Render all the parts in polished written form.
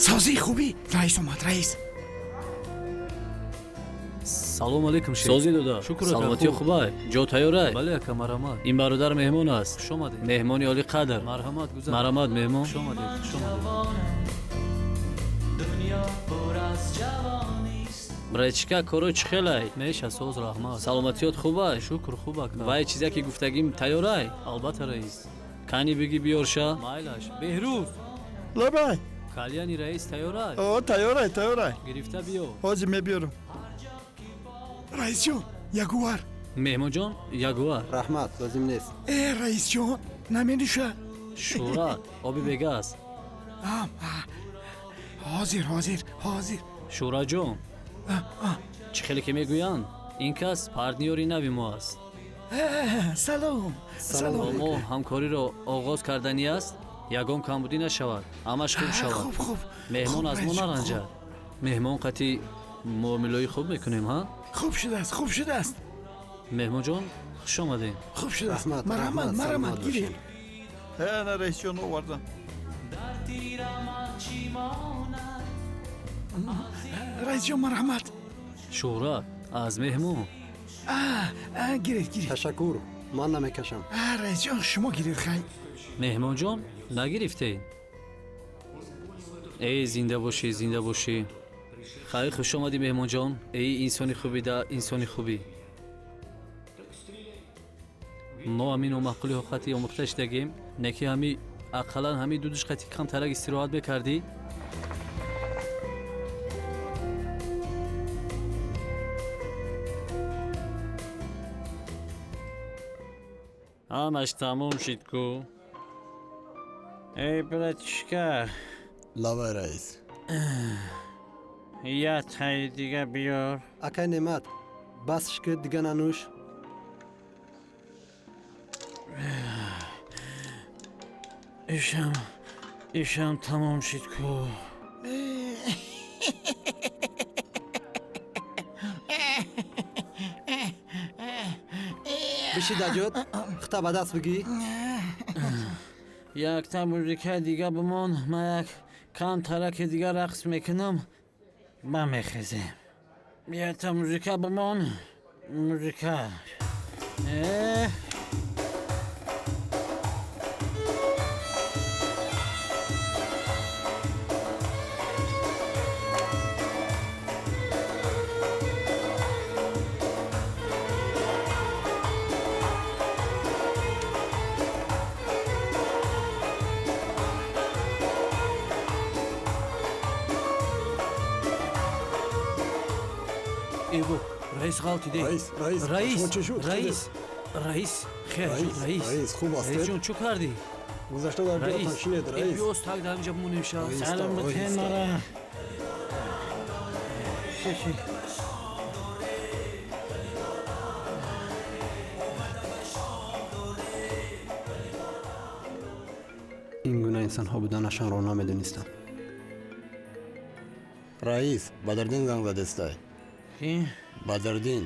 Созӣ, хубӣ? Раис омад, раис. Салом алейкум, шеф. Созӣ, дода. Шукр, ака, Саломатӣ. Хуб. Хубай, ҷо тайёрай? Бале, ака, марҳамат. Ин бародар меҳмон аст. Хуш омадед. Меҳмони олӣ қадр. Марҳамат, гузар. Марҳамат, меҳмон. Хуш омадед, хуш омадед. Братишка, коро чӣ хелай? Меша, соз, раҳмат. Саломатиёт хубай? Шукр, хуб, ака. Вай чизе ки гуфтагим тайёрай? Албатта, раис. Кани, биги, биёрша. Майлаш. Беҳрӯз! Лабай. Кальяни раис тайёрай? О, тайёрай, тайёрай. Гирифта биё. Ҳозир мебиёрам. Раисҷон, ягуар. Меҳмонҷон, ягуар. Раҳмат, лозим нест. Э, раисҷон, наменӯша? Шӯҳрат, оби бегаз. Ҳозир, ҳозир, ҳозир. Шӯҳратҷон, чӣ хеле ки мегӯянд, ин кас партнёри нави мо аст. Салом, салом. Бо мо ҳамкориро оғоз карданӣ аст. Ягон камбудӣ нашавад, ҳамаш хуб шавад. Хуб, хуб. Меҳмон Хуб, аз мо раисҷон, наранҷад. Меҳмон қати муомилаи хуб мекунем, ҳа. Хуб шудааст, хуб шудааст. Меҳмонҷон, хуш омадем. Хуб шудааст. Раҳмат, Марҳамат. раҳмат, Марҳамат. саломат Гиред. бошед. Э, на, раисҷон, овардам. Раисҷон, марҳамат. Шӯҳрат, аз меҳмон. А, гиред, гиред. Ташаккур, ман намекашам. А, раисҷон, шумо гиред, хай. Меҳмонҷон, нагирифтед? Эй, зинда бошӣ, зинда бошӣ. Хайр, хуш омадӣ, меҳмонҷон. Эй, инсони хубӣ да, инсони хубӣ. Мо ҳамин номаъқулиҳо қати омӯхта шидагем, не ки ҳами ақаллан ҳами дудуш қати камтарак истироҳат мекардӣ. Ҳамаш тамом шид ку. Эй, братишка. Лабай, раис. Як таи дига биёр. Акай Неъмат, бас шикр, дига нанӯш. Ишам тамом шид ку. Биши даҷот, хита ба даст бигӣ. Якта музикаи дига бимон, ман як кам тараки дига рақс мекунам, ба мехезем. Якта музика бимон, музика. Э. Эво, раис ғалтиде. Раис, раис. Раис. Шумо чӣ шуд? Раис, раис, хер. Раис, раис. Раис, хуб ҳастед? Раисҷон, чӯ кардӣ? Гузашта дар Раис. ҷоятон шинед, раис. Биёз так дар ҳаминҷа бимонем ша. Раис, Салом. оҳиста. Битен мара. Шиши. Ин гуна инсонҳо буданашонро намедонистам. Раис, Бадриддин занг задестай. Ки? Бадриддин.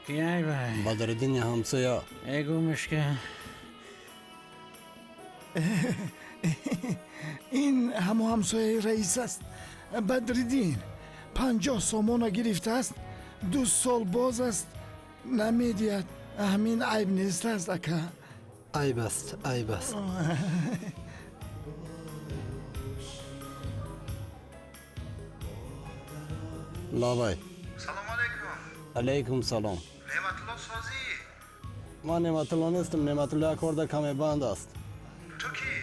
Ки ай вай? Бадриддини ҳамсоя. Эгу мушка. Ин ҳамо ҳамсояи раис аст, Бадриддин. 50 сомона гирифтааст, 2 сол боз аст, намедиҳад. Ҳамин айб нест аст, ака? Айб аст, айб аст. Лабай. Салому алайкум. Алайкум салом. Неъматулло, созӣ? Ман Неъматулло нестам. Неъматулло як корда каме банд аст. Ту кӣ?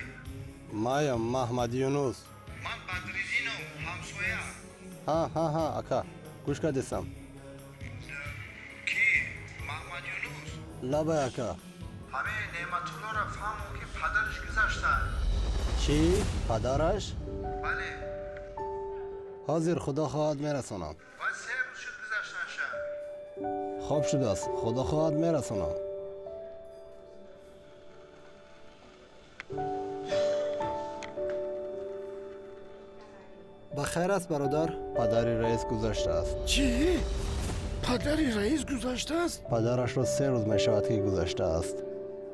Маям Маҳмад Юнус. Ман Бадриддином, ҳамсоя. Ҳа, ҳа, ҳа, ака, гӯш кардесам. Кӣ, Маҳмад Юнус? Лабай, ака. Ҳамин Неъматуллоро фаҳмон, ки падараш гузашта. Чӣ, падараш? Бале. Ҳозир, худо хоҳад, мерасонам. Вай 3 рӯз шуд гузаштанаша. Хоб шудааст, худо хоҳад, мерасонам. Ба хайр аст, бародар? Падари раис гузаштааст. Чӣ, падари раис гузаштааст? Падарашро 3 рӯз мешавад, ки гузаштааст.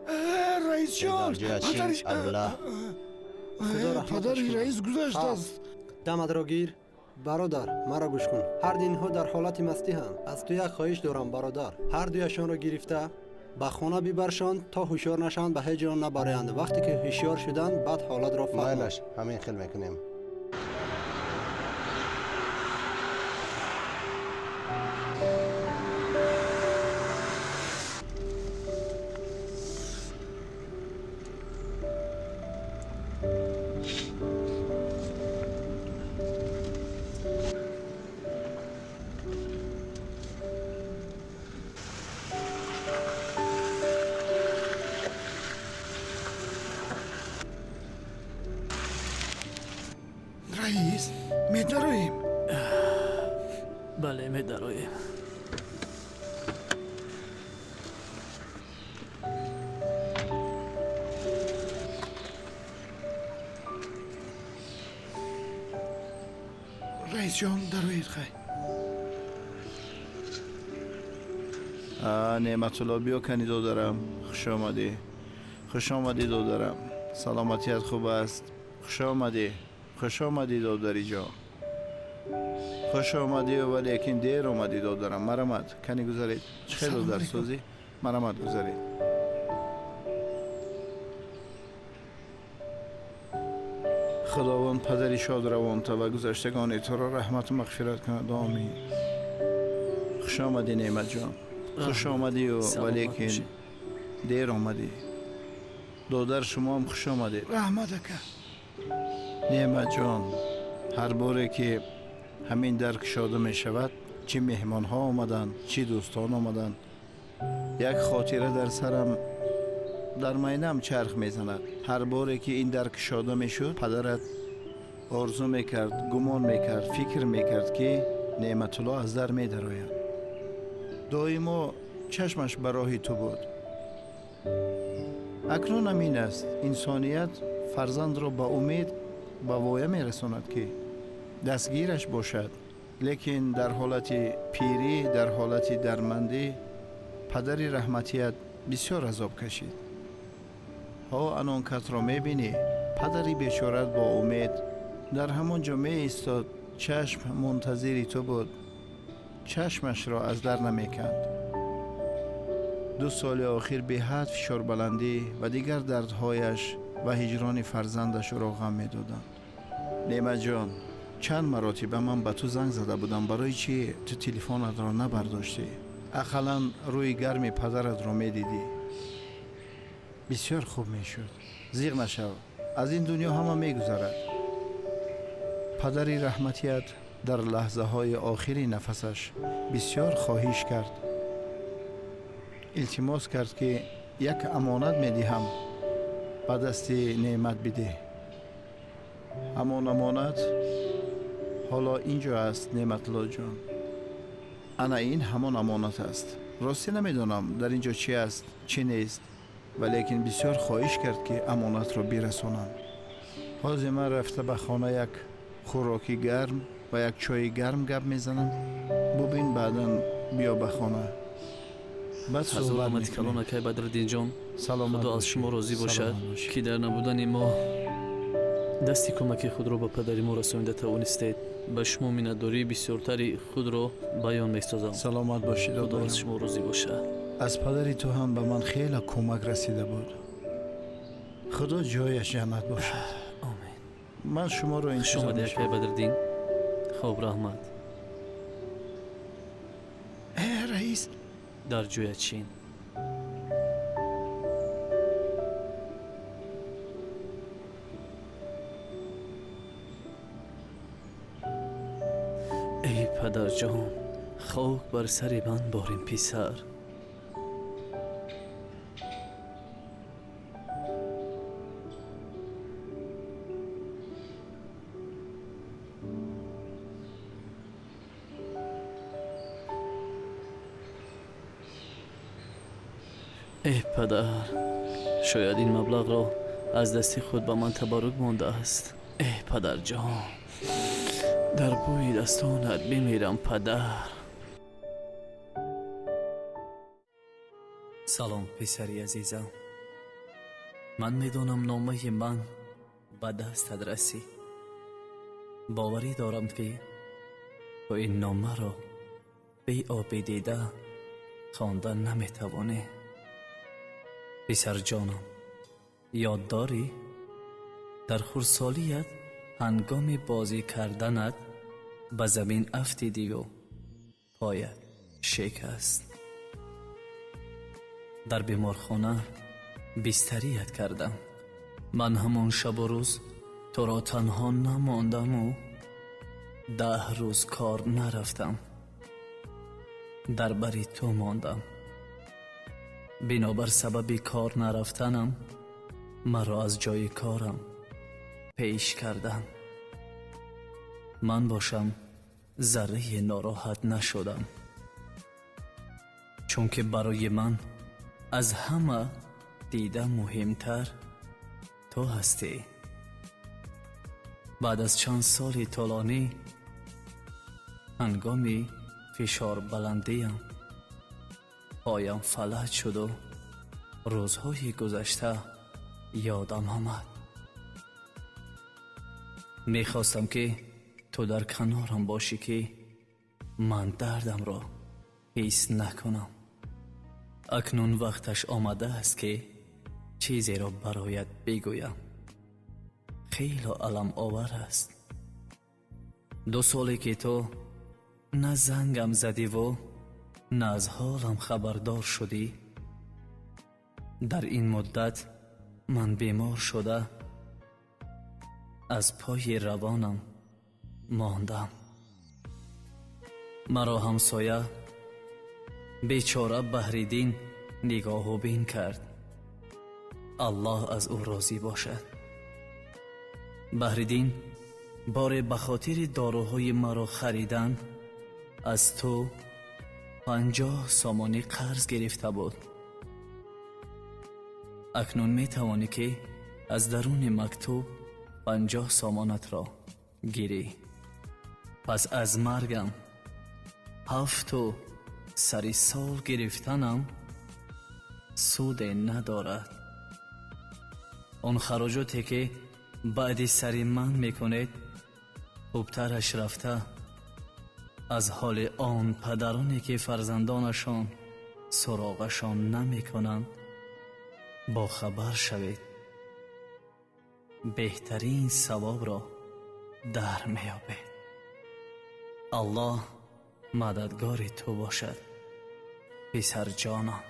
Э, раисҷон. Дар ҷоя Падари чи, абла. Э, падари раис гузаштааст. Даматро гир. Бародар, маро гӯш кун. Ҳар ду инҳо дар ҳолати мастӣ ҳанд. Аз ту як хоҳиш дорам, бародар. Ҳар дуяшонро гирифта ба хона бибаршон, то ҳушёр нашаванд, ба ҳеҷ ҷо набароянд. Вақте ки ҳушёр шуданд, баъд ҳолатро фаҳманд. Майлаш, ҳамин хел мекунем. Раис, медароем? Бале, медароем. Раисҷон, дароед, хай. Неъматулло, биё кани, додарам. Хуш омадӣ, хуш омадӣ, додарам. Саломатият хуб аст? Хуш омадӣ, хуш омадӣ, додариҷон, хуш омадӣ. Валекин дер омадӣ, додарам. Марамат, кани гузаред. Чӣ хел, Салом додар? алейкум. Созӣ? Марамат, гузаред. Худованд падари шодравонта ва гузаштагони туро раҳмату мағфират кунад, омин. Хуш омадӣ, Неъматҷон, хуш омадию, Саломат валекин бошед. Дер омадӣ, додар. Шумоам хуш омадед. Раҳмат, ака. Неъматҷон, ҳар боре ки ҳамин дар кушода мешавад, чӣ меҳмонҳо омаданд, чӣ дӯстон омаданд, як хотира дар сарам, дар майнаам чарх мезанад. Ҳар боре ки ин дар кушода мешуд, падарат орзу мекард, гумон мекард, фикр мекард, ки Неъматулло аз дар медарояд. Доимо чашмаш ба роҳи ту буд. Акнун ҳамин аст: инсоният фарзандро ба умед ба воя мерасонад, ки дастгираш бошад, лекин дар ҳолати пирӣ, дар ҳолати дармандӣ падари раҳматият бисёр азоб кашид. Ҳо, анон касро мебинӣ, падари бечорат бо умед дар ҳамон ҷо меистод, чашм мунтазири ту буд, чашмашро аз дар намеканд. 2 соли охир беҳад фишорбаландӣ ва дигар дардҳояш ва ҳиҷрони фарзандаш ӯро ғам медоданд. Неъматҷон, чанд маротиба ман ба ту занг зада будам. Барои чӣ ту телефонатро набардоштӣ? Ақаллан рӯи гарми падаратро медидӣ, бисёр хуб мешуд. Зиғ нашав, аз ин дунё ҳама мегузарад. Падари раҳматият дар лаҳзаҳои охири нафасаш бисёр хоҳиш кард, илтимос кард, ки як амонат медиҳам, ба дасти Неъмат бидеҳ. Ҳамон амонат ҳоло ин ҷо аст, Неъматуллоҷон. Ана ин ҳамон амонат аст. Ростӣ намедонам, дар ин ҷо чӣ аст, чӣ нест, валекин бисёр хоҳиш кард, ки амонатро бирасонам. Ҳозир ман рафта ба хона як хӯроки гарм ва як чойи гарм гап мезанам. Бубин, баъдан биё ба хона, баъд Ҳазор суҳбат раҳмати мекунем. калон, акай Бадриддинҷон. Саломат Худо аз бошед. шумо розӣ бошад, Саломат бошед. ки дар набудани мо дасти кӯмаки худро ба падари мо расонида тавонистед. Ба шумо миннатдории бисёртари худро баён месозам. Саломат бошед. Худо аз Додарам. шумо розӣ бошад. Аз падари ту ҳам ба ман хеле кӯмак расида буд. Худо ҷояш ҷаннат бошад. Омин. Ман шуморо Хуш интизор омадӣ, мешавам. акай Бадриддин. Хоб, раҳмат. Э, раис. Дар ҷоя чин. Эй падарҷон, хок бар сари ман борин писар. Э падар, шояд ин маблағро аз дасти худ ба ман табаррук мондааст. Э падарҷон, дар бӯи дастонат бимирам, падар. Салом, писари азизам. Ман медонам, номаи ман ба дастат расид. Боварӣ дорам, ки ту ин номаро беоби дида хонда наметавонӣ. Писарҷонам, ёд дорӣ, дар хурдсолият ҳангоми бозӣ карданат ба замин афтидиву поят шикаст. Дар беморхона бистарият кардам. Ман ҳамон шабу рӯз туро танҳо намондаму 10 рӯз кор нарафтам, дар бари ту мондам. Бинобар сабаби кор нарафтанам маро аз ҷои корам пеш карданд. Ман бошам заррае нороҳат нашудам, чунки барои ман аз ҳама дида муҳимтар ту ҳастӣ. Баъд аз чанд соли тӯлонӣ ҳангоми фишорбаландиям поям фалаҷ шуду рӯзҳои гузашта ёдам омад. Мехостам, ки ту дар канорам бошӣ, ки ман дардамро ҳис накунам. Акнун вақташ омадааст, ки чизеро бароят бигӯям. Хело аламовар аст. 2 соле ки ту на зангам задиву на аз ҳолам хабардор шудӣ. Дар ин муддат ман бемор шуда аз пои равонам мондам. Маро ҳамсоя бечора Баҳриддин нигоҳу бин кард. Аллоҳ аз ӯ розӣ бошад. Баҳриддин боре ба хотири доруҳои маро харидан аз ту 50 сомонӣ қарз гирифта буд. Акнун метавонӣ, ки аз даруни мактуб 50 сомонатро гирӣ. Пас аз маргам 7 сари сол гирифтанам суде надорад. Он хароҷоте, ки баъди сари ман мекунед, хубтараш рафта аз ҳоли он падароне, ки фарзандонашон суроғашон намекунанд, бохабар шавед. Беҳтарин савобро дар меёбед. Аллоҳ мададгори ту бошад, писарҷонам.